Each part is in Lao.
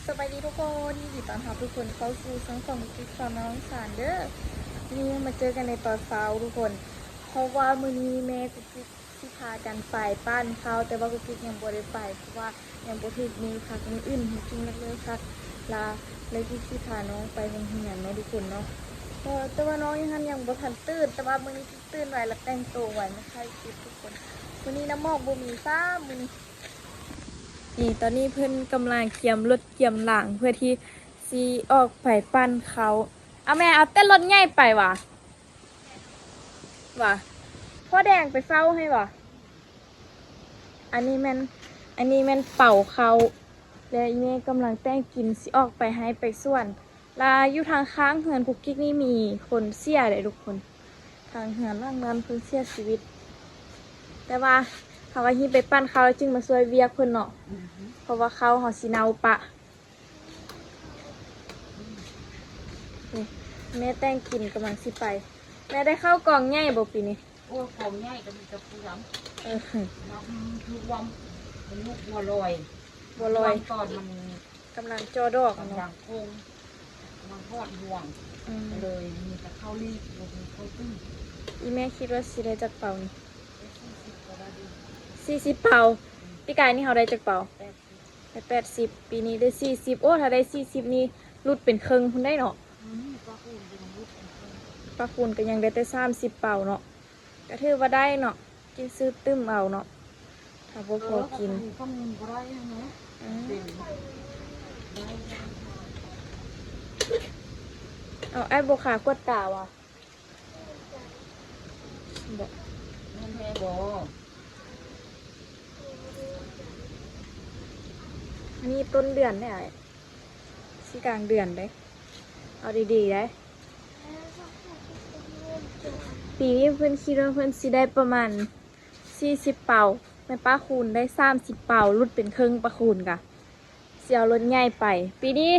ສະບາຍດີທຸກຄົນ ຍິນດີຕ້ອນຮັບທຸກຄົນເຂົ້າສູ່ຊ່ອງຂອງກຸກກິກສາວນ້ອຍສານເດີ້. ນີ້ມາເຈີກັນໃນຕອນເຊົ້າທຸກຄົນ ເພາະວ່າມື້ນີ້ແມ່ກຸກກິກຊິພາກັນໄປປັ້ນເຂົ້າ ແຕ່ວ່າກຸກກິກຍັງບໍ່ໄດ້ໄປ ເພາະວ່າຍັງບໍ່ຖືກມື້ພັກ ມື້ອື່ນໃຫ້ກິນແລ້ວເລີກພັກ ລະເລີຍກິກຊິພານ້ອງໄປໂຮງຮຽນເນາະທຸກຄົນເນາະ. ເອີ ແຕ່ວ່ານ້ອງຢູ່ຫັ້ນຍັງບໍ່ທັນຕື່ນ ແຕ່ວ່າມື້ນີ້ຕື່ນໄວ ລະແຕ່ງໂຕໄວມາຖ່າຍຄລິບທຸກຄົນ. ມື້ນີ້ນະໝອກບໍ່ມີຊ້ຳມື້ນີ້. ນີ້ຕອນນີ້ເພິ່ນກຳລັງກຽມລົດກຽມລາງ ເພື່ອທີ່ຊິອອກໄປປັ້ນເຂົ້າ. ເອົາແມ່ ເອົາແຕ່ລົດໃຫຍ່ໄປຫວາ ຫວາ ພໍ່ແດງໄປເຝົ້າໃຫ້ຫວາ. ອັນນີ້ແມ່ນ ອັນນີ້ແມ່ນເປົາເຂົ້າ ແລະອີ່ແມ່ກຳລັງແຕ່ງກິນ ຊິອອກໄປໄຮ່ໄປສວນ. ລະຢູ່ທາງຂ້າງເຮືອນກຸກກິກນີ້ມີຄົນເສຍເດ້ທຸກຄົນ ທາງເຮືອນຫຼັງນັ້ນເພິ່ນເສຍຊີວິດ ແຕ່ວ່າເຮົາກໍຮີບໄປປັ້ນເຂົ້າ ແລ້ວຈຶ່ງມາຊ່ວຍວຽກເພິ່ນເນາະ ເພາະວ່າເຂົ້າເຮົາຊິເນົ່າປະ. ນີ້ແມ່ແຕ່ງກິນກຳລັງຊິໄປ. ແມ່ໄດ້ເຂົ້າກອງໃຫຍ່ບໍ່ປີນີ້? ໂອ້ຍ ກອງໃຫຍ່ກໍມີແຕ່ຜູ້ດຳ ເອີ ນ້ຳຖ້ວມ ມັນລູກບົວລອຍ ບົວລອຍ ຕອນມັນ ກຳລັງຈໍດອກ ກຳລັງໂຄງ ກຳລັງຮອດຮວງ ອືມ ກໍເລີຍມີແຕ່ເຂົ້າລີກ ບໍ່ມີເຂົ້າຕື້. ອີ່ແມ່ຄິດວ່າຊິໄດ້ຈັກເປົານີ້? ໄດ້ສີ່ສິບກໍໄດ້ຢູ່ ສີ່ສິບເປົາ. ອືມ ປີກາຍນີ້ເຮົາໄດ້ຈັກເປົາ? ແປດສິບ ໄດ້ແປດສິບ ປີນີ້ໄດ້ສີ່ສິບ. ໂອ້ ຖ້າໄດ້ສີ່ສິບນີ້ຫຼຸດເປັນເຄິ່ງພຸ້ນໄດ໋ເນາະ. ອືມ ປາຄູນກໍຍັງຫຼຸດເປັນເຄິ່ງ ປາຄູນກໍຍັງໄດ້ແຕ່ສາມສິບເປົາເນາະ. ກໍຖືວ່າໄດ້ເນາະ ກິນຊື້ຕື່ມເອົາເນາະ ຖ້າບໍ່ພໍກິນ. ເອີ ກໍຄືຄຳເງິນບໍ່ໄດ້ຫັ້ນນະ. ອືມ ເປັນໄດ້ ເອົາ ອ້າຍບໍ່ຂາກວດຕາຫວາ? ບໍ່ ແມ່ນແທ້ບໍ່? ອັນນີ້ຕົ້ນເດືອນເດ້ອ້າຍ ຊິກາງເດືອນເດ້. ເອົາດີໆໄດ໋ ປີນີ້ເພິ່ນຄິດວ່າເພິ່ນຊິໄດ້ປະມານສີ່ສິບເປົາ ແມ່ນປ້າຄູນໄດ້ສາມສິບເປົາ ຫຼຸດເປັນເຄິ່ງ ປ້າຄູນກະຊິເອົາລົດໃຫຍ່ໄປ. ປີນີ້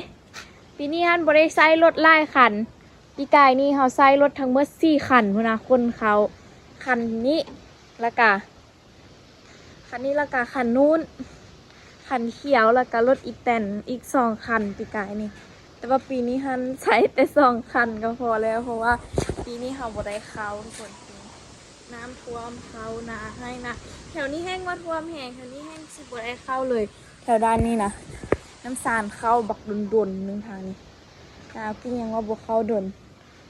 ປີນີ້ຫັ້ນບໍ່ໄດ້ໃຊ້ລົດຫຼາຍຄັນ ປີກາຍນີ້ເຮົາໃຊ້ລົດທັງໝົດສີ່ຄັນພຸ້ນນະ ຂົນເຂົ້າ ຄັນນີ້ ລະກະ ຄັນນີ້ ລະກະຄັນນູ້ນ ຄັນຂຽວ ລະກະລົດອີແຕນອີກສອງຄັນປີກາຍນີ້. ແຕ່ວ່າປີນີ້ຫັ້ນໃຊ້ແຕ່ສອງຄັນກໍພໍແລ້ວ ເພາະວ່າປີນີ້ເຮົາບໍ່ໄດ້ເຂົ້າທຸກຄົນ. ນ້ຳຖ້ວມເຂົ້ານາໄຮ່ນາ ແຖວນີ້ແຮ່ງວ່າຖ້ວມແຮງ ແຖວນີ້ແຮ່ງຊິບໍ່ໄດ້ເຂົ້າເລີຍ. ແຖວດ້ານນີ້ນະ ນ້ຳຊານເຂົ້າບັກດົນໆ ໜຶ່ງທາງນີ້ ນາກິນຫຍັງວ່າບໍ່ເຂົ້າດົນ.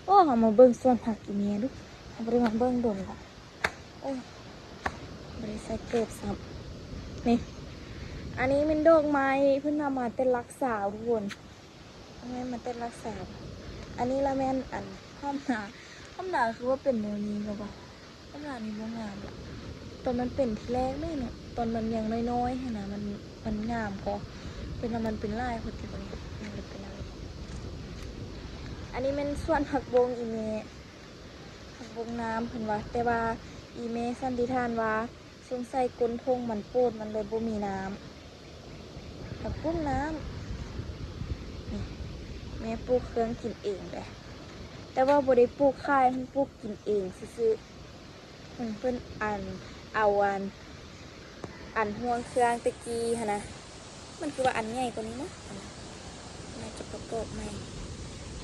ໂອ້ ເຮົາມາເບິ່ງສວນຜັກອີ່ແມ່ດູ ເຮົາບໍ່ໄດ້ມາເບິ່ງດົນລະ. ໂອ້ ບໍ່ໄດ້ໃສ່ເກີບຊ້ຳ. ນີ້ ອັນນີ້ແມ່ນດອກໄມ້ ເພິ່ນເອົາມາແຕ່ລັກສາວທຸກຄົນ ເອົາໄມ້ມາແຕ່ລັກສາວ. ອັນນີ້ລະແມ່ນອັນຫອມໜາ ຫອມໜາຄືວ່າເປັນແນວນີ້ກໍບໍ່ ຫອມໜານີ້ບໍ່ງາມລະ ຕອນມັນເປັນທີແລກແມ່ນເນາະ ຕອນມັນຍັງນ້ອຍໆຫັ້ນນະ ມັນ ມັນງາມກໍ ເປັນວ່າມັນເປັນຫຼາຍໂພດຕິບໍ່ນີ້ ມັນເປັນອະໄລ. ອັນນີ້ແມ່ນສວນຜັກບົ້ງອີ່ແມ່ ຜັກບົ້ງນ້ຳເພິ່ນວ່າ ແຕ່ວ່າອີ່ແມ່ສັນນິຖານວ່າສົງໄສກົ້ນຖົງມັນໂປດ ມັນເລີຍບໍ່ມີນ້ຳ ຜັກບຸ້ງນ້ຳ. ນີ້ ແມ່ປູກເຄື່ອງກິນເອງເດ້ ແຕ່ວ່າບໍ່ໄດ້ປູກຂາຍ ເພິ່ນປູກກິນເອງຊື່ໆ. ເພິ່ນ ເພິ່ນອັນ ເອົາອັນ ອັນຫ່ວງເຄື່ອງແຕ່ກີ້ຫັ້ນນະ ມັນຄືວ່າອັນໃຫຍ່ກວ່ານີ້ເນາະ ອັນນັ້ນ ໜ້າຈະປະກອບໃໝ່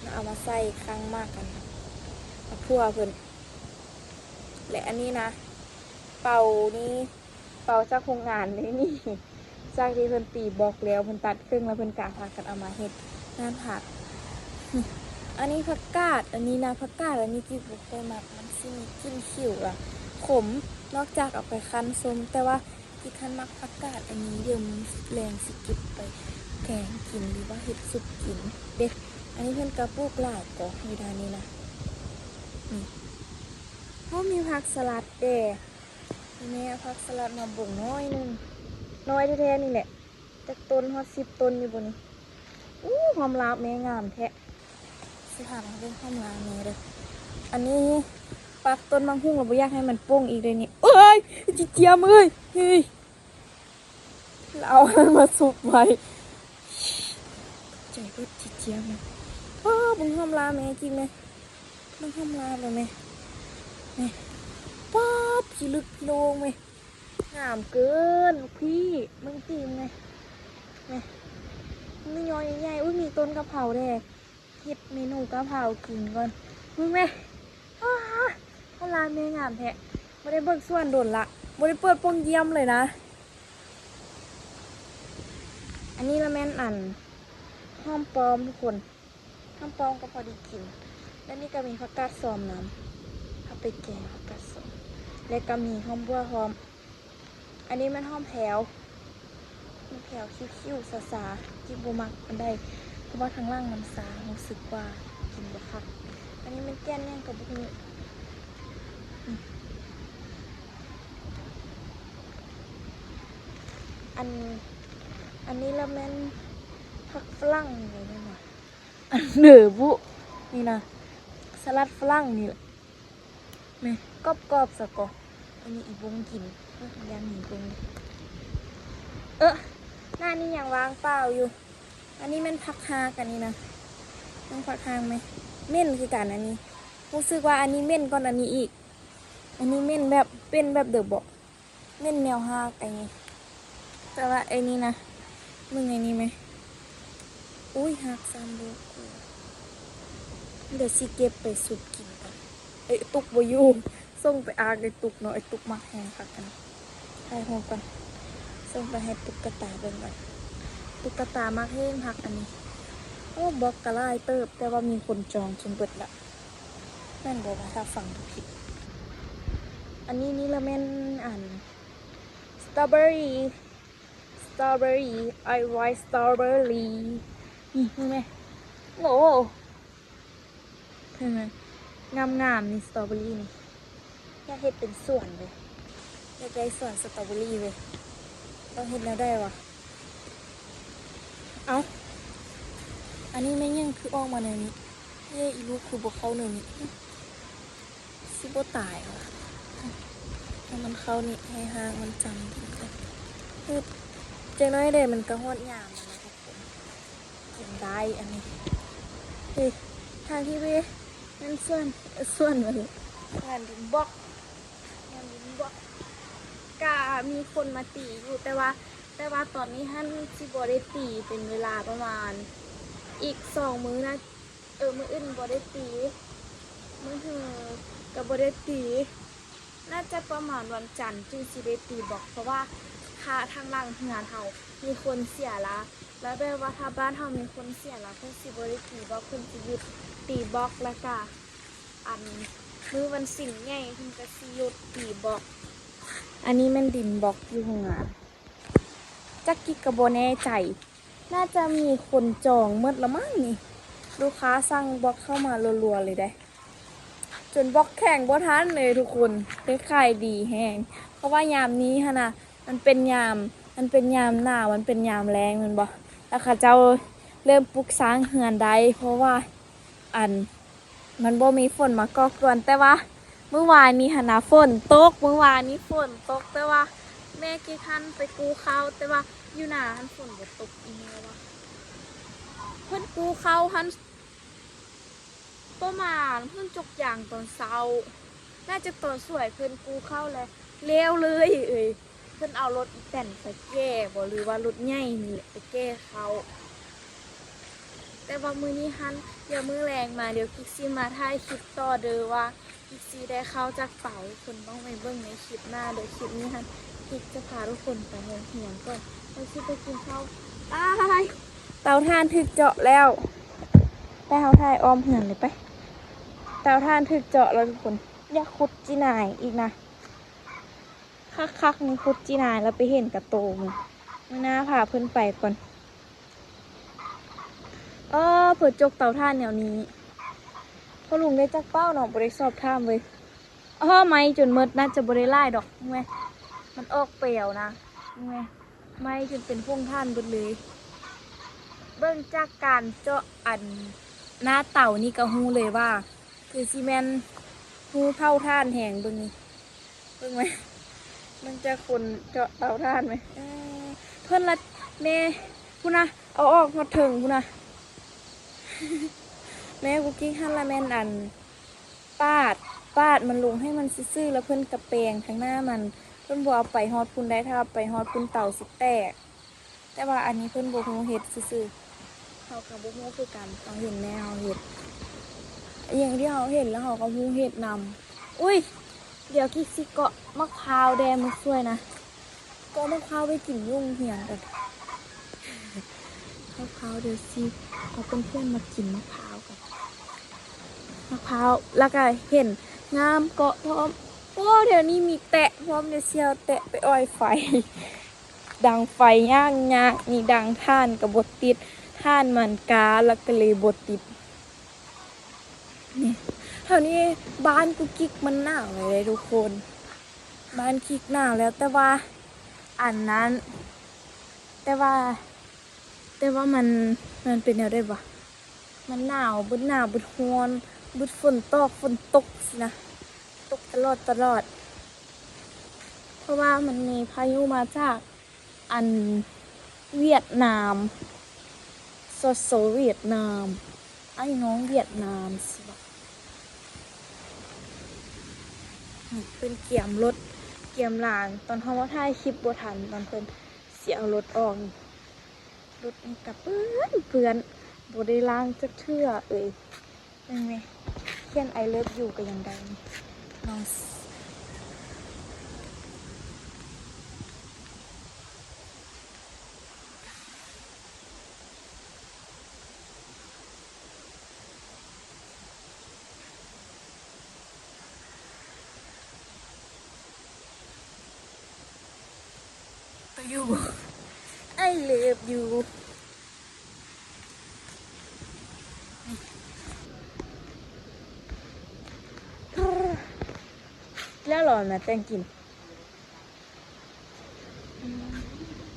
ແລ້ວເອົາມາໃສ່ຂ້າງໝາກອັນ ໝາກຖົ່ວເພິ່ນ. ແລະ ອັນນີ້ນະ ເປົານີ້ ເປົາຈາກໂຮງງານເດ້ນີ້ ຈາກທີ່ເພິ່ນຕີບລັອກແລ້ວ ເພິ່ນຕັດເຄິ່ງແລ້ວ ເພິ່ນກະພາກັນເອົາມາເຮັດນ້ຳຜັກ. ອັນນີ້ຜັກກາດ ອັນນີ້ນະ ຜັກກາດອັນນີ້ກິກບໍ່ຄ່ອຍມັກ ມັນຊິມີກິ່ນຂິວລະຂົມ ນອກຈາກເອົາໄປຄັ້ນສົ້ມ ແຕ່ວ່າກິກຫັ້ນມັກຜັກກາດອັນນີ້ ດຽວມື້ແລງຊິເກັບໄປແກງກິນ ຫຼືວ່າເຮັດຊຸບກິນເດ້. ອັນນີ້ເພິ່ນກະປູກຫຼາຍກໍຢູ່ດ້ານນີ້ນະ ນີ້ ໂອ້ ມີຜັກສະຫຼັດເດ້. ແມ່ເອົາຜັກສະຫຼັດມາບົງໜ້ອຍໜຶ່ງ ນ້ອຍແທ້ໆນີ້ແຫຼະ ຈັກຕົ້ນ ຮອດສິບຕົ້ນຢູ່ບໍ່ນີ້. ອູ້ ຫອມລາວແມ່ງາມແທ້ ຊິພາມາເບິ່ງຫອມລາວແມ່ເດີ້. ອັນນີ້ປັກຕົ້ນໝາກຫຸ່ງແລ້ວບໍ່ຢາກໃຫ້ມັນປົ່ງອີກເດ້ນີ້. ເອີຍ ຈີຈຽມເອີຍ ເຮີ້ຍ ລາວເອົາມາຊຸບໄວ້ ຕົກໃຈເບິດ ຈີຈຽມ. ປ້າ ເບິ່ງຫອມລາວແມ່ຈິງແມ່ ເບິ່ງຫອມລາວແມ່ ນີ້ ປ້າ ພິລຶກພິໂລງແມ່ ງາມເກີນລູກພີ່ ເບິ່ງຕີນແມ່ ແມ່ ຍອດໃຫຍ່ໆ ອຸ້ຍ ມີຕົ້ນກະເພົາແດ່. ເຮັດເມນູກະເພົາກິນກ່ອນ. ເບິ່ງແມະ ອ້າ ໂອ້ ລານແມ່ງາມແທ້. ບໍ່ໄດ້ເບິ່ງສວນດົນລະ ບໍ່ໄດ້ເປີດປ່ອງຢ້ຽມເລີຍນະ. ອັນນີ້ລະແມ່ນອັນ ຫອມປ້ອມທຸກຄົນ. ຫອມປ້ອມກໍພໍດີກິນ. ແລ້ວນີ້ກໍມີຜັກກາດຊອມນຳ ເອົາໄປແກງຜັກກາດຊອມ. ແລ້ວກໍມີຫອມບົ່ວພ້ອມ. ອັນນີ້ແມ່ນຫອມແພວ ຫອມແພວຄິ້ວໆ ຊາໆ ກິນບໍ່ມັກປານໃດ ເພາະວ່າທາງຫຼັງມັນຊາ ຮູ້ສຶກວ່າກິນບໍ່ຄັກ. ອັນນີ້ແມ່ນແກ່ນຫຍັງກໍບໍ່ຮູ້. ອັນ ອັນນີ້ລະແມ່ນຜັກຝຣັ່ງນີ້ແມ່ນຫວາ? ອັນເດີບຸ ນີ້ນະ ສະຫຼັດຝຣັ່ງນີ້ແຫຼະ. ແມ່ ກອບໆ ຊະກໍ. ອັນນີ້ອີບົ້ງກິນ ເອີ ຢ້ານອີບົ້ງ. ເອີ ໜ້ານີ້ຍັງວ່າງເປົ່າຢູ່. ອັນນີ້ແມ່ນຜັກຮາກ ອັນນີ້ນະ ເບິ່ງຜັກຮາກແມະ ເໝັນຄືກັນ. ອັນນີ້ຮູ້ສຶກວ່າອັນນີ້ເໝັນກ່ອນອັນນີ້ອີກ. ອັນນີ້ເໝັນແບບ ເປັນແບບເດີບໍ ເໝັນແນວຮາກອັນນີ້. ແຕ່ວ່າໄອ້ນີ້ນະ ເບິ່ງໄອ້ນີ້ແມະ ອຸ້ຍ ຮາກຊ້ຳໂດກ. ດຽວຊິເກັບໄປສຸບກິນກ່ອນ. ເອີຍ ຕຸກບໍ່ຢູ່ ສົ່ງໄປອາກໄອ້ຕຸກເນາະ. ໄອ້ຕຸກມັກແຮງຜັກອັນນີ້. ຖ່າຍຮູບກ່ອນ ສົ່ງໄປໃຫ້ຕຸກກະຕາເບິ່ງກ່ອນ. ຕຸກກະຕາມັກແຮງຜັກອັນນີ້. ໂອ້ ບລັອກກະຫຼາຍເຕີບ ແຕ່ວ່າມີຄົນຈອງຈົນເບິດລະ. ແມ່ນບໍ່ວ່າ ຖ້າຟັງບໍ່ຜິດ? ອັນນີ້ນີ້ລະແມ່ນອັນ ສະຕໍເບີຣີ ສະຕໍເບີຣີ I want strawberry. ນີ້ເຫັນແມະ ໂອ້ ເຫັນແມະ ງາມໆ ນີ້ສະຕໍເບີຣີນີ້. ຢາກເຮັດເປັນສວນເວີຍ ຢາກໄດ້ສວນສະຕໍເບີຣີເວີຍ. ຕ້ອງເຮັດແນວໃດວະ? ເອົ້າ ອັນນີ້ແມ່ນຫຍັງຄືອອກມາແນວນີ້? ເອີ ອີລູກຄືບໍ່ເຂົ້າແນວນີ້? ຊິບໍ່ຕາຍຫວາ? ໃຫ້ມັນເຂົ້ານີ້ ໃຫ້ຮາກມັນຈຳ. ອຶບ ຈັກໜ້ອຍເດ ມັນກະຮອດຍາມແລ້ວນະທຸກຄົນ. ກິນໄດ້ອັນນີ້. ເອີ ທາງທີ່ເວ ນັ້ນສວນ ເອີ ສວນວ່າ ສວນດິນບລັອກ ສວນດິນບລັອກ. ກະມີຄົນມາຕີຢູ່ ແຕ່ວ່າ ແຕ່ວ່າຕອນນີ້ຫັ້ນຊິບໍ່ໄດ້ຕີ ເປັນເວລາປະມານອີກສອງມື້ນະ. ເອີ ມື້ອື່ນບໍ່ໄດ້ຕີ ມື້ຮືກະບໍ່ໄດ້ຕີ. ໜ້າຈະປະມານວັນຈັນຈຶ່ງຊິໄດ້ຕີບລັອກ ເພາະວ່າຖ້າທາງຫຼັງເຮືອນເຮົາມີຄົນເສຍລະ ລະແບບວ່າຖ້າບ້ານເຮົາມີຄົນເສຍລະ ເພິ່ນຊິບໍ່ໄດ້ຕີບລັອກ ເພິ່ນຊິຢຸດຕີບລັອກ. ລະກະອັນມື້ວັນສິນໃຫຍ່ເພິ່ນກະຊິຢຸດຕີບລັອກ. ອັນນີ້ແມ່ນດິນບລັອກຢູ່ໂຮງງານ. ຈັກກິກກະບໍ່ແນ່ໃຈ ໜ້າຈະມີຄົນຈອງໝົດລະມັ້ງນີ້. ລູກຄ້າສັ່ງບລັອກເຂົ້າມາລັວໆເລີຍເດ້ ຈົນບລັອກແຂງບໍ່ທັນເລີຍທຸກຄົນ. ໄດ້ຂາຍດີແຮງ ເພາະວ່າຍາມນີ້ຫັ້ນນະ ມັນເປັນຍາມ ມັນເປັນຍາມໜາວ ມັນເປັນຍາມແລ້ງແມ່ນບໍ່? ລະເຂົາເຈົ້າເລີ່ມປຸກສ້າງເຮືອນໄດ້ ເພາະວ່າ ອັນ ມັນບໍ່ມີຝົນມາກໍ່ກວນ. ແຕ່ວ່າມື້ວານນີ້ຫັ້ນນະຝົນຕົກ ມື້ວານນີ້ຝົນຕົກ ແຕ່ວ່າແມ່ກິກຫັ້ນໄປກູ້ເຂົ້າ ແຕ່ວ່າຢູ່ນາຫັ້ນຝົນບໍ່ຕົກອີ່ແມ່ວ່າ. ເພິ່ນກູ້ເຂົ້າຫັ້ນປະມານ ເພິ່ນຈົກຢາງຕອນເຊົ້າ ໜ້າຈະຕອນສວຍເພິ່ນກູ້ເຂົ້າແລ້ວ ແລ້ວເລີຍເອີຍ. ເພິ່ນເອົາລົດອີແຕນໄປແກ່ບໍ ຫຼືວ່າລົດໃຫຍ່ນີ້ແຫຼະໄປແກ່ເຂົ້າ. ແຕ່ວ່າມື້ນີ້ຫັ້ນ ດຽວມື້ແລງມາ ດຽວກິກຊິມາຖ່າຍຄລິບຕໍ່ເດີ ວ່າກິກຊິໄດ້ເຂົ້າຈັກເປົາ. ທຸກຄົນຕ້ອງໄປເບິ່ງໃນຄລິບໜ້າເດີ. ຄລິບນີ້ຫັ້ນ ກິກຈະພາທຸກຄົນໄປໂຮງຮຽນກ່ອນ ແລ້ວຊິໄປກິນເຂົ້າ. ຕາຍ ເຕົາຖ່ານຖືກເຈາະແລ້ວ. ໄປ ເຮົາຖ່າຍອ້ອມເຮືອນເລີຍໄປ. ເຕົາຖ່ານຖືກເຈາະແລ້ວທຸກຄົນ. ຢ່າຂຸດຈີ່ໜາຍອີກນະ. ຄັກໆ ນີ້ ຂຸດຈີ່ນາຍ ແລ້ວໄປເຫັນກະໂຕມັນ. ມື້ໜ້າພາເພິ່ນໄປກ່ອນ. ເອີ ເພິ່ນຈົກເຕົາຖ່ານແນວນີ້. ພໍ່ລຸງໄດ້ຈັກເປົາເນາະ ບໍ່ໄດ້ສອບຖາມເວີຍ. ເອີ ໄໝ້ຈົນໝົດ ໜ້າຈະບໍ່ໄດ້ຫຼາຍດອກ. ແມ່ ມັນອອກແປວນະ. ແມ່ ໄໝ້ຈົນເປັນຜົງຖ່ານເບິດເລີຍ. ເບິ່ງຈາກການເຈາະອັນໜ້າເຕົານີ້ກະຮູ້ເລີຍວ່າ ຄືຊິແມ່ນຮູເຜົາຖ່ານແຮງ. ເບິ່ງນີ້ ເບິ່ງໄໝ ເບິ່ງຈາກຄົນເຈາະເຕົາຖ່ານໄໝ. ເອີ ເພິ່ນລະ ແມ່ ພຸ້ນນະ ເອົາອອກຮອດເທິງພຸ້ນນະ. ແມ່ ກຸກກິກຫັ້ນລະແມ່ນອັນ ປາດ ປາດມັນລົງໃຫ້ມັນຊື່ໆ ລະເພິ່ນກະແປງທາງໜ້າມັນ. ເພິ່ນບໍ່ເອົາໄປຮອດພຸ້ນໄດ້ ຖ້າເອົາໄປຮອດພຸ້ນເຕົາຊິແຕກ. ແຕ່ວ່າອັນນີ້ເພິ່ນບໍ່ຮູ້ເຮັດຊື່ໆ. ເຮົາກໍບໍ່ຮູ້ຄືກັນ ເຮົາເຫັນແມ່ເຮົາເຮັດ ອີ່ຫຍັງທີ່ເຮົາເຫັນແລ້ວເຮົາກໍຮູ້ເຮັດນຳ. ອຸ້ຍ ດຽວກິກຊິເກາະໝາກພ້າວແດ່ມື້ຊ່ວຍນະ ເກາະໝາກພ້າວໄປກິນຢູ່ໂຮງຮຽນກັນ. ໝາກພ້າວ ດຽວຊິເອົາເພື່ອນໆມາກິນໝາກພ້າວກັນ ໝາກພ້າວ ແລ້ວກໍເຫັນງາມເກາະພ້ອມ. ໂອ້ ແຖວນີ້ມີແຕະພ້ອມ ດຽວຊິເອົາແຕະໄປອອຍໄຟ. ດັງໄຟຍາກໆ ນີ້ດັງຖ່ານກໍບໍ່ຕິດ ຖ່ານມັນກາ ແລ້ວກໍເລີຍບໍ່ຕິດ. ນີ້ ແຖວນີ້ບ້ານກຸກກິກມັນໜາວແລ້ວເດ້ທຸກຄົນ ບ້ານກິກໜາວແລ້ວ ແຕ່ວ່າອັນນັ້ນ ແຕ່ວ່າ ແຕ່ວ່າມັນ ມັນເປັນແນວໃດຫວາ ມັນໜາວ ບຶດໜາວ ບຶດຮ້ອນ ບຶດຝົນຕອກ ຝົນຕົກຊີ້ນະ ຕົກຕະຫຼອດ ຕະຫຼອດ ເພາະວ່າມັນມີພາຍຸມາຈາກ ອັນຫວຽດນາມ ຊອສໂຊຫວຽດນາມ ອ້າຍນ້ອງຫວຽດນາມຊິວ່າ. ນີ້ເພິ່ນກຽມລົດກຽມລາງ ຕອນເຮົາມາຖ່າຍຄລິບບໍ່ທັນ ຕອນເພິ່ນຊິເອົາລົດອອກ ລົດນີ້ກະເປື້ອນ ເປື້ອນ ບໍ່ໄດ້ລ້າງຈັກເທື່ອເອີຍ. ເບິ່ງແມ ຂຽນ I love you ກໍຍັງໄດ້ນີ້ ນ້ອງ to you I love you ແລ້ວເຮົາມາແຕ່ງກິນ ອືມ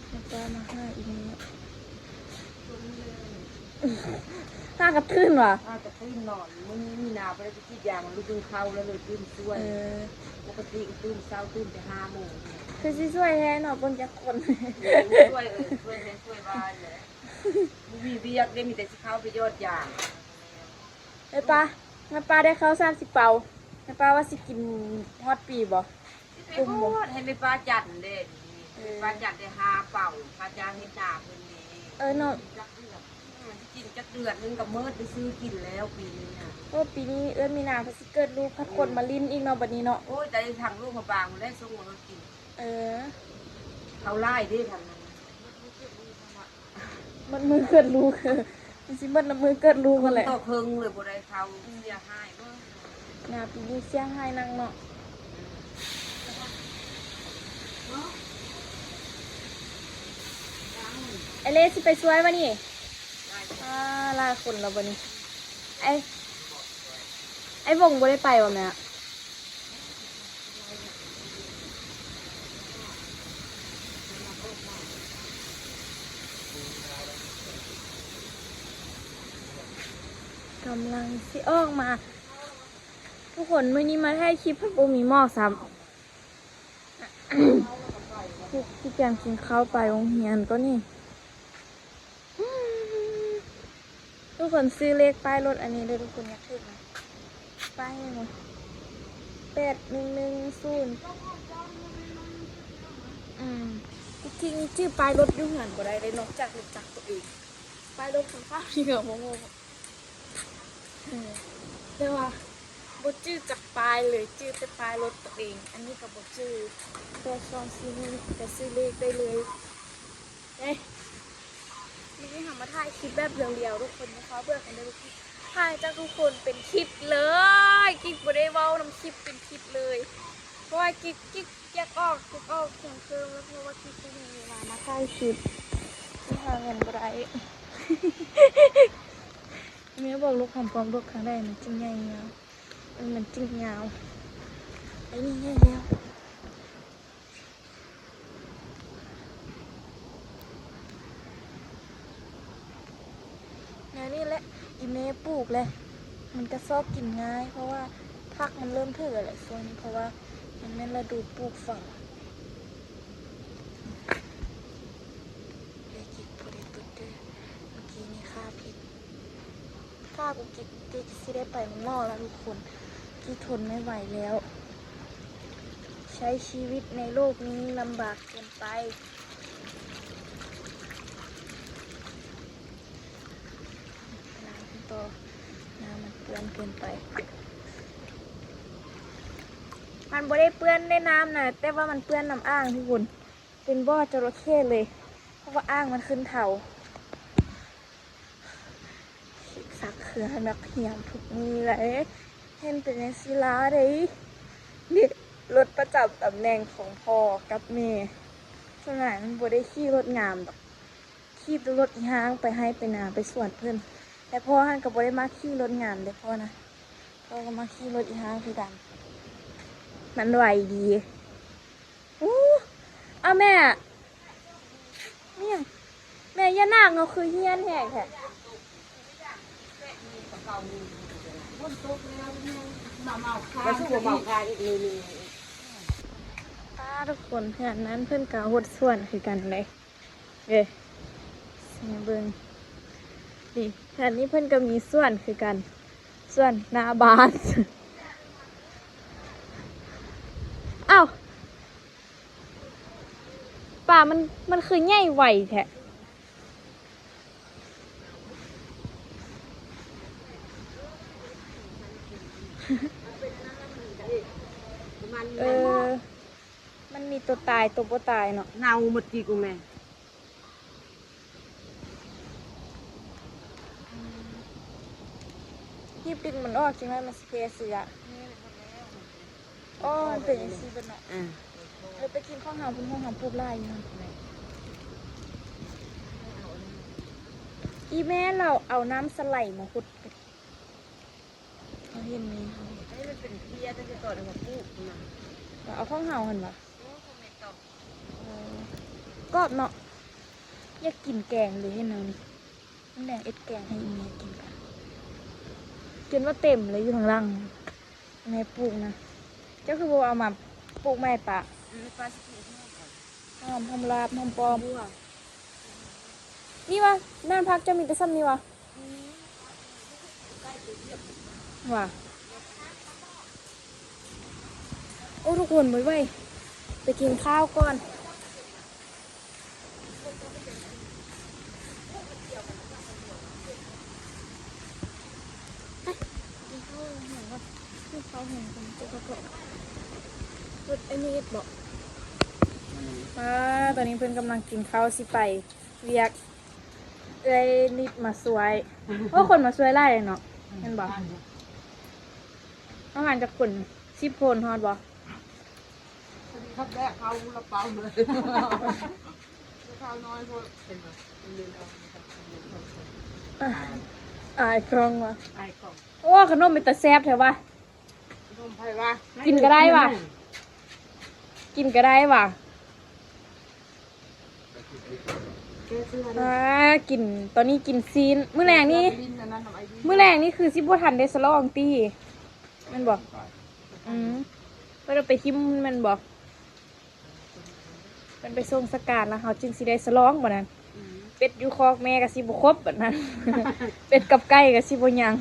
ແລ້ວກໍມາຫາອີ່ແມ່ ຫາກັບຕື່ນຫວາ ຫາກັບຕື່ນນອນ ມື້ນີ້ມີນາບໍ່ໄດ້ໄປກຣີດຢາງ ລຸກຕື່ນເຊົ້າແລ້ວເລີຍຕື່ນຊ່ວຍ ເອີ ປົກກະຕິກະຕື່ນເຊົ້າ ຕື່ນແຕ່ຫ້າໂມງ ຄືຊິຊ່ວຍແທ້ເນາະ ເບິ່ງຈັກຄົນ ເອີ ຊ່ວຍ ເອີ ຊ່ວຍແທ້ ຊ່ວຍວ່າແຫຼະ ບໍ່ມີວຽກເດ້ ມີແຕ່ຊິເຂົ້າໄປຢອດຢາງ ແມ່ປ້າ ແມ່ປ້າໄດ້ເຂົ້າສາມສິບເປົາ ແມ່ປ້າວ່າຊິກິນຮອດປີບໍ່? ຊິໄປຮອດ ໃຫ້ແມ່ປ້າຈັດເດ້ ເອີ ແມ່ປ້າຈັດໄດ້ຫ້າເປົາ ພະເຈົ້າເຮັດໜ້າເພິ່ນນີ້ ເອີ ເນາະ ຈັກເດືອນ ເອີ ຊິກິນຈັກເດືອນໜຶ່ງກໍເໝິດໄປຊື້ກິນແລ້ວປີນີ້ນະ ໂອ້ ປີນີ້ເອື້ອຍມີນາເພິ່ນຊິເກີດລູກ ພັດຄົນມາຫຼິ້ນອີກເນາະ ບັດນີ້ເນາະ ໂອ້ຍ ໄດ້ທາງຫຼວງພະບາງພຸ້ນແຫຼະສົ່ງມາໃຫ້ກິນ ເອີ ເຂົາຫຼາຍເດ້ທາງນັ້ນ ໝົດມື້ເກີດລູກ ມັນຊິໝົດນຳມື້ເກີດລູກຫັ້ນແຫຼະ ຕົກເຫິງເລີຍບໍ່ໄດ້ເຂົ້າ ເສຍຫາຍເບີດ ໜ້າປີນີ້ເສຍຫາຍໜັກເນາະ ອືມ ອ້າຍເລຊິໄປຊ່ວຍວະນີ້ ອ່າ ຫຼາຍຄົນແລ້ວບັດນີ້ ໄອ້ ໄອ້ວົງບໍ່ໄດ້ໄປຫວາແມ່? ກຳລັງຊິອອກມາ ທຸກຄົນ ມື້ນີ້ມາຖ່າຍຄລິບພັດບໍ່ມີໝອກຊ້ຳ ຂີ້ ຂີ້ກຽມກິນເຂົ້າ ໄປໂຮງຮຽນກ່ອນນີ້. ທຸກຄົນ ຊື້ເລກປ້າຍລົດອັນນີ້ເດີ ທຸກຄົນ ຢາກຖືກນະ ປ້າຍຫຍັງຫວະ ແປດໜຶ່ງໜຶ່ງສູນ ອືມ ທີ່ຈິງຈື່ປ້າຍລົດຢູ່ເຮືອນບໍ່ໄດ້ເລີຍ ນອກຈາກລົດຈັກຕົວເອງ ປ້າຍລົດຂ້າງໆນີ້ກໍບໍ່ຮູ້ ເອີ ແຕ່ວ່າບໍ່ຈື່ຈັກປ້າຍເລີຍ ຈື່ແຕ່ປ້າຍລົດຕົວເອງ ອັນນີ້ກໍບໍ່ຈື່ ແຕ່ສອງສີ່ມື້ນີ້ກໍຊື້ເລກໄດ້ເລີຍ. ເອີ ມື້ນີ້ເຮົາມາຖ່າຍຄລິບແບບລຽວໆ ທຸກຄົນ ຢ່າຟ້າວເບື່ອກັນເດີ ທຸກຄົນ ຖ່າຍຈາກທຸກຄົນເປັນຄລິບເລີຍ ກິກບໍ່ໄດ້ເວົ້ານຳຄລິບເປັນຄລິບເລີຍ ເພາະວ່າກິກ ກິກ ຢາກອອກ ຢາກອອກຫຍັງເພີ່ມ ແລ້ວເພາະວ່າກິກບໍ່ມີເວລາມາຖ່າຍຄລິບ ຫາເງິນບໍ່ໄດ້ ແມ່ບອກລູກຄຳຄວາມລູກຄັ້ງໃດມັນຈຶ່ງໃຫຍ່ຍາວ ເອີ ມັນຈຶ່ງຍາວ ໄອ້ນີ້ໃຫຍ່ແລ້ວ. ແນວນີ້ແຫຼະ ອີ່ແມ່ປູກແຫຼະ ມັນກະຊອກກິນງ່າຍ ເພາະວ່າຜັກມັນເລີ່ມຖືກແລ້ວແຫຼະຊ່ວງນີ້ ເພາະວ່າມັນແມ່ນລະດູປູກຝັງ. ເອີ ກິກບໍ່ໄດ້ຕົດເດີ ເມື່ອກີ້ນີ້ຂ້າຜິດ ຂ້າກູກິກ ກິກຊິໄດ້ໄປໂຮງໝໍແລ້ວທຸກຄົນ ກິກທົນໄມ່ໄຫວແລ້ວ ໃຊ້ຊີວິດໃນໂລກນີ້ລຳບາກເກີນໄປ. ເກີນໄປ. ມັນບໍ່ໄດ້ເປື້ອນໃນນ້ຳນະ ແຕ່ວ່າມັນເປື້ອນນ້ຳອ່າງທຸກຄົນ. ເປັນບໍ່? ເຈົ້າລະເຂດເລີຍ ເພາະວ່າອ່າງມັນຂຶ້ນເທົາ. ຊັກເຄື່ອງໃຫ້ນັກຮຽນທຸກມື້ເລີຍ ເຫັນເປັນຈັ່ງຊີ້ລະເດ້. ນີ້ລົດປະຈຳຕຳແໜ່ງຂອງພໍ່ກັບແມ່. ສ່ວນຫຼາຍມັນບໍ່ໄດ້ຂີ່ລົດງາມດອກ ຂີ່ແຕ່ລົດອີ່ຮ່າງໄປໄຮ່ໄປນາໄປສວນເພິ່ນ. ແຕ່ພໍ່ຫັ້ນກໍບໍ່ໄດ້ມັກຂີ່ລົດງາມເດ້ພໍ່ນະ ພໍ່ກໍມັກຂີ່ລົດອີ່ຮ່າງຄືກັນ ມັນໄວດີ. ໂອ້ ອາແມ່ ມີຫຍັງ? ແມ່ ຢ່ານາກເນາະ ຄືຮຽນແຮງແທ້. ປ້າ ທຸກຄົນ ເຮືອນນັ້ນເພິ່ນກໍຫົດສວນຄືກັນເດ້. ເອີ ຊິໃຫ້ເບິ່ງ ນີ້ ເຮືອນນີ້ເພິ່ນກໍມີສວນຄືກັນ ສວນໜ້າບ້ານ. ອ້າວ ປາມັນ ມັນຄືໃຫຍ່ໄວແທ້. ເອີ ມັນມີຕົວຕາຍຕົວບໍ່ຕາຍເນາະ. ເນົ່າໝົດກີກແມ່. ຮີບດຶງມັນອອກຈັ່ງນັ້ນ ມັນຊິແຜ່ເຊື້ອ. ອໍ ມັນເປັນຈັ່ງຊີ້ເບິດເນາະ. ເອີ ເອີ ໄປກິນຂອງເຮົາພຸ້ນ ຂອງເຮົາປູກຫຼາຍຢູ່. ອີ່ແມ່ລາວເອົານ້ຳສະໄຫຼມາຫົດ. ເຮົາເຫັນແມ່ເຮົາ ອັນນີ້ມັນເປັນເພຍ ຕັ້ງແຕ່ຕອນເຮົາປູກນະ. ເອົາຂອງເຮົາຫັ້ນຫວາ? ເອີ ຂອງແມ່ຕອງ. ເອີ ກອບເນາະ. ຢາກກິນແກງເລີຍເຫັນແນວນີ້. ແມ່ແດງເຮັດແກງໃຫ້ອີ່ແມ່ກິນກັນ ຈົນວ່າເຕັມເລີຍຢູ່ທາງຫຼັງ ແມ່ປູກນະ. ເຈົ້າຄືບໍ່ເອົາມາປູກໃໝ່ປະ? ເອີ ປະຊິປູກຫອມ ຫອມ ຫອມລາບ ຫອມປ້ອມ. ນີ້ຫວາ? ນັ້ນຜັກເຈົ້າມີແຕ່ສ່ຳນີ້ຫວາ? ຫວາ? ໂອ້ ທຸກຄົນ ໄວໆ ໄປກິນຂ້າວກ່ອນ. ກິນເຂົ້າແຮງກ່ອນ ກິນເຂົ້າແຮງກ່ອນ ເຈົ້າກໍເກາະລົດໄອ້ນິດບໍ? ອືມ ອ່າ ຕອນນີ້ເພິ່ນກຳລັງກິນເຂົ້າ ຊິໄປວຽກ ເອື້ອຍນິດມາຊ່ວຍ. ໂອ້ ຄົນມາຊ່ວຍຫຼາຍເນາະ. ອືມ ແມ່ນບໍ່? ເຮົາຫານຈັກຄົນ? ສິບຄົນຮອດບໍ່? ຄັບແລກເຂົາລະເປົາເລີຍ ເຂົານ້ອຍໂພດ. ເຫັນບໍ່? ອາຍກ້ອງວ່າ ອາຍກ້ອງ. ໂອ້ ຂະໜົມເປັນຕາແຊບແທ້ຫວາ? ຂະໜົມໃຜຫວາ? ກິນກໍໄດ້ຫວາ? ກິນກໍໄດ້ຫວາ? ອ່າ ກິນ ຕອນນີ້ກິນຊີ້ນ. ມື້ແລງນີ້ ມື້ແລງນີ້ຄືຊິບໍ່ທັນໄດ້ສະຫຼອງຕິ ແມ່ນບໍ່? ອືມ ເພິ່ນເອົາໄປຖິ້ມແມ່ນບໍ່? ເພິ່ນໄປສົ່ງສະການ ແລ້ວເຮົາຈຶ່ງຊິໄດ້ສະຫຼອງບັດນັ້ນ. ອືມ ເປັດຢູ່ຄອກແມ່ກໍຊິບໍ່ຄົບບັດນັ້ນ ເປັດກັບໄກ່ກໍຊິບໍ່ຍັງ.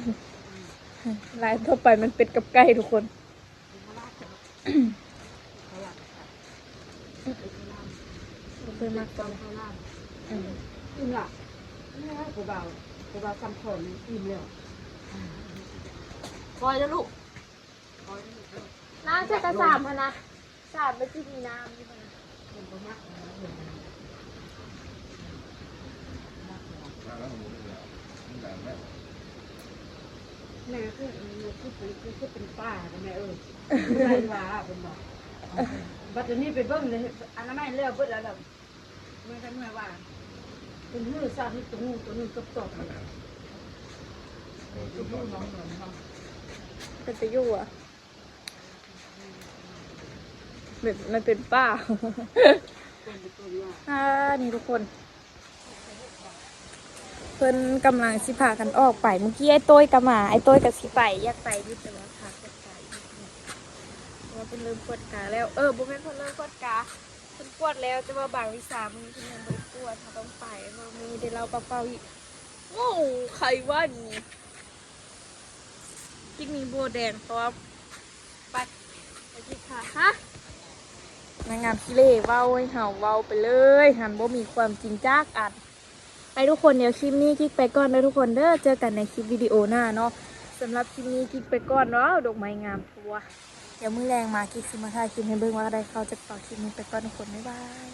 ອືມ ລາຍຕໍ່ໄປແມ່ນເປັດກັບໄກ່ທຸກຄົນ. ບໍ່ເຄີຍມັກເລີຍ. ອືມ ອີ່ມລະ ຜູ້ບ່າວ ຜູ້ບ່າວຊ່ຳຂອນອີ່ມແລ້ວ. ປ່ອຍເດີລູກ ປ່ອຍເດີລູກເດີ. ລ້າງໃສ່ກະສາມຫັ້ນນະ ສາມມັນຊິມີນ້ຳຢູ່ຫັ້ນນະ. ແມ່ຄື ຄື ຄື ຄືເປັນປາແມ່ເອີຍ ໃສ່ວ່າເພິ່ນວ່າ. ບັດດຽວນີ້ໄປເບິ່ງເລີຍ ອະນາໄມແລ້ວເບິດແລ້ວ ເມື່ອຍກັນເມື່ອຍວ່າ ເພິ່ນຮູ້ຊາດມີຕົວງູຕົວໜຶ່ງຕົບໆ ເປັນຕາຢູ່ຫວາ? ມັນ ມັນເປັນປ່າ. ອ່າ ນີ້ທຸກຄົນ ເພິ່ນກຳລັງຊິພາກັນອອກໄປ. ມື້ກີ້ອ້າຍໂຕ້ຍກໍມາ ອ້າຍໂຕ້ຍກໍຊິໄປ ຢາກໄປຢູ່ ແຕ່ວ່າພາກວດກາອີກ ເພາະວ່າເພິ່ນເລີ່ມກວດກາແລ້ວ. ເອີ ບໍ່ແມ່ນເພິ່ນເລີ່ມກວດກາ ເພິ່ນກວດແລ້ວ ແຕ່ວ່າບາງວິຊາມື້ນີ້ເພິ່ນຍັງບໍ່ໄດ້ກວດ ເຮົາຕ້ອງໄປ ເພາະວ່າມື້ນີ້ໄດ້ເຫຼົ້າປາກເປົ່າອີກ. ໂອ້ ໃຄວ່ານີ້ ກິນມີໂບແດງພ້ອມ. ໄປ ໄປກິນຂ້າວ. ຮະ ນາງງາມຂີ້ເຫຼ້ເວົ້າໃຫ້ເຮົາເວົ້າໄປເລີຍ ຫັ້ນບໍ່ມີຄວາມຈິງຈັກອັນ. ໄປທຸກຄົນ ດຽວຄລິບນີ້ກິກໄປກ່ອນເດີທຸກຄົນເດີ ເຈີກັນໃນຄລິບວິດີໂອໜ້າເນາະ. ສຳລັບຄລິບນີ້ ກິກໄປກ່ອນເນາະ ດອກໄມ້ງາມທົ່ວ. ດຽວມື້ແລງມາ ກິກຊິມາຖ່າຍຄລິບໃຫ້ເບິ່ງວ່າໄດ້ເຂົ້າຈັກຕອກ. ຄລິບນີ້ໄປກ່ອນທຸກຄົນ ບາຍບາຍ.